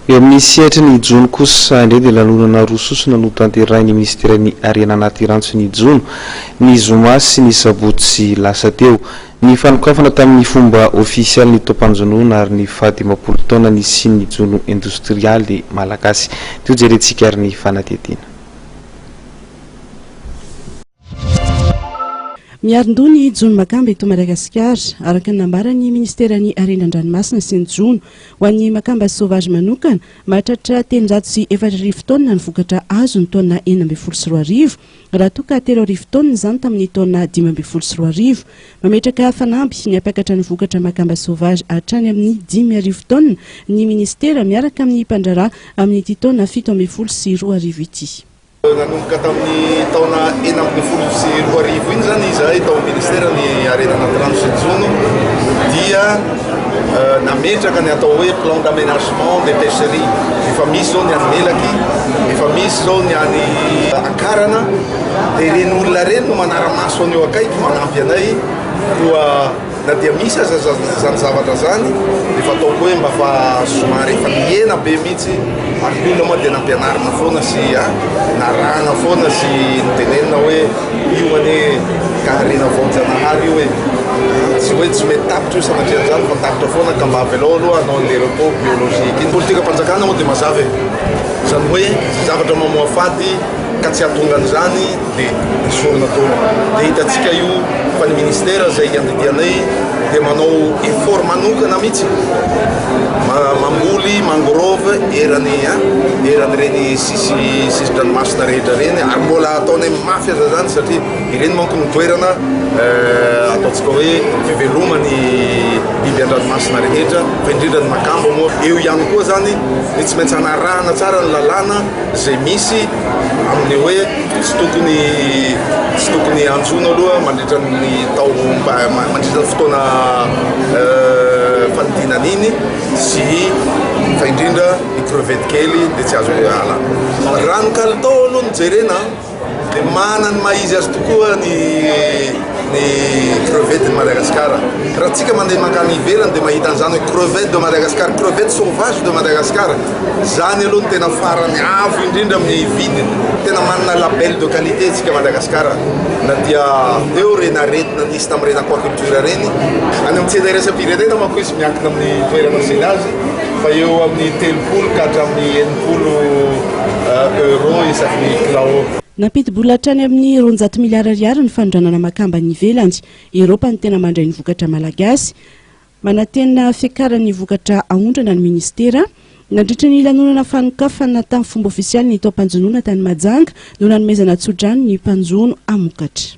Eo amin'ny sehatry ny jono kosa indray dia lanonana roa sosona no tanterahin'ny minisiteran'ny Harena anaty rano sy ny jono ny zoma sy ny sabotsy lasa teo. Ny fanokafana tamin'ny fomba ofisialy ny taom-panjonoana ary ny fahadimampolo taona nisian'ny jono indostrialy malagasy. Dia hojerentsika ary ny fanadihadiana. Miarin-doha ny jono makamba eto Madagasikara, araka ny nambaran'ny minisiteran'ny Harena an-dranomasina sy ny jono. Ho an'ny makamba sauvage manokana, mahatratra 304 taonina ny vokatra azo ny taona 2016, raha toa ka 3000 taonina izany tamin'ny taona 2015. Mametraka fanamby ny hampiakatra ny vokatra makamba sauvage hatrany amin'ny 5000 taonina ny minisitera miaraka amin'ny mpandraharaha amin'ity taona 2017 ity. Nanomboka tamin'ny taona 2016 iny izany izahay tao amin'ny ministeran'ny harena anaty rano sy ny jono dia nametraka ny atao hoe plan d'aménagement des pêcheries. Efa misy izao ny any Melaky, efa misy izao ny any Ankarana, dia ireny olona ireny no manara-maso an'io akaiky, manampy anay koa. Na dia misy aza izany zavatra izany dia efa ataoko hoe mba fa somary efa nihena be mihitsy ary ny olona moa dia nampianarina foana sy narahana foana sy notenenina hoe io anie ka harena voajanahary io e, tsy hoe tsy mety tapitra io sanatria an'izany fa tapitra foana ka mba avelao aloha hanao an'ilay repos biologique iny. Politikam-panjakana moa dia mazava e, izany hoe izay zavatra mamoafady ka tsy hahatonga an'izany dia esorina daholo. Dia hitantsika io fa ny ministera izay iandidianay dia manao effort manokana mihitsy mamboly mangrove eran'ny eran'ireny sisy sisin-dranomasina rehetra ireny ary mbola ataonay mafy aza izany satria ireny manko no toerana ataontsika hoe fiveloman'ny biby an-dranomasina rehetra fa indrindra ny makamba moa. Eo ihany koa izany ny tsy maintsy hanarahana tsara ny lalàna izay misy amin'ny hoe tsy tokony tsy tokony hanjono aloha mandritra ny tao mandritra ny fotoana fanidinana iny sy fa indrindra ny crevette kely dia tsy azo alana. Raha ny kalitao aloha no jerena dia manana ny maha izy azy tokoa ny ny crevette ny Madagascar. Raha tsika mandeha mankany ivelany dia mahita an'izany hoe crevette de Madagascar, crevette sauvage de Madagascar. Zany aloha no tena farany avo indrindra amin'ny vidiny. Tena manana label de qualité tsika Madagascar na dia teo ireny aretina nisy tamin'ireny aquaculture ireny. Any amin'ny tsena iraisam-pirenena manko izy miankina amin'ny toerana asiana azy fa eo amin'ny 30 ka hatramin'ny 60 euros isaky ny kilao. Nampidi-bola hatrany amin'ny 200 miliara ariary ny fanondranana makamba any ivelany. Eropa no tena mandray ny vokatra malagasy. Manantena fiakaran'ny vokatra aondrana ny minisitera. Nandritra ny lanonana fanokafana tamin'ny fomba ofisialy ny taom-panjonoana tany Mahajanga no nanomezana tsodrano ny mpanjono hamokatra.